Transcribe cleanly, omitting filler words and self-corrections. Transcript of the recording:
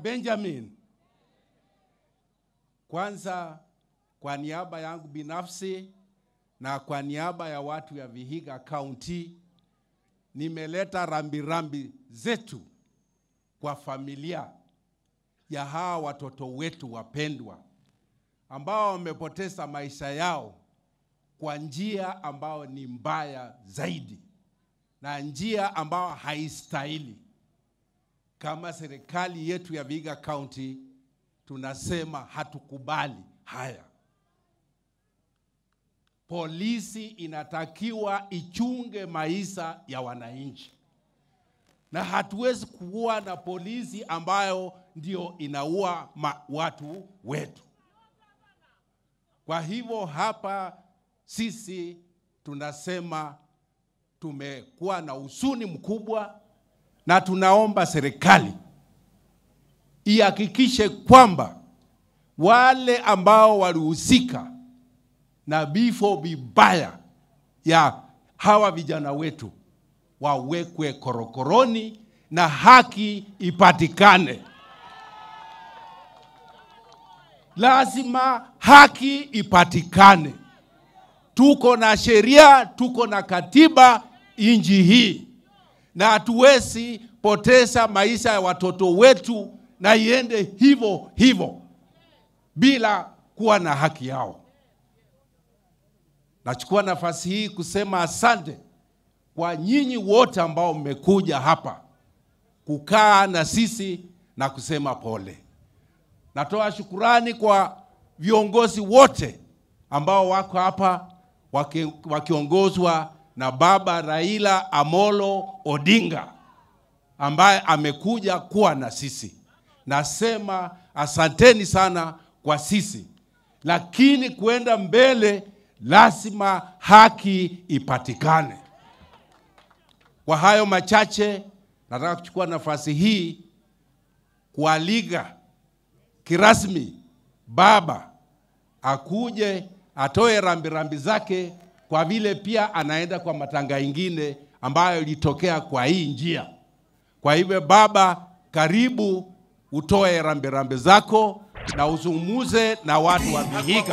Benjamin, kwanza kwa niaba yangu binafsi na kwa niaba ya watu ya Vihiga County, nimeleta rambirambi zetu kwa familia ya hawa watoto wetu wapendwa ambao wamepoteza maisha yao kwa njia ambao ni mbaya zaidi na njia ambao haistahili. Kama serikali yetu ya Vihiga County tunasema hatukubali haya. Polisi inatakiwa ichunge maisha ya wananchi, na hatuwezi kuwa na polisi ambayo ndio inaua watu wetu. Kwa hivyo hapa sisi tunasema tumekuwa na huzuni mkubwa, na tunaomba serikali ihakikishe kwamba wale ambao walihusika na vifo vibaya ya hawa vijana wetu wawekwe korokoroni na haki ipatikane. Lazima haki ipatikane. Tuko na sheria, tuko na katiba nchi hii, na hatuwezi poteza maisha ya watoto wetu na iende hivyo hivyo bila kuwa na haki yao. Nachukua nafasi hii kusema asante kwa nyinyi wote ambao mmekuja hapa kukaa na sisi na kusema pole. Natoa shukurani kwa viongozi wote ambao wako hapa wakiongozwa na Baba Raila Amolo Odinga ambaye amekuja kuwa na sisi. Nasema asanteni sana kwa sisi, lakini kuenda mbele lazima haki ipatikane. Kwa hayo machache, nataka kuchukua nafasi hii kualika kirasmi baba akuje atoe rambirambi zake, kwa vile pia anaenda kwa matanga ingine ambayo ilitokea kwa hii njia. Kwa hivyo baba, karibu utoe rambirambi zako na uzungumuze na watu wa Vihiga.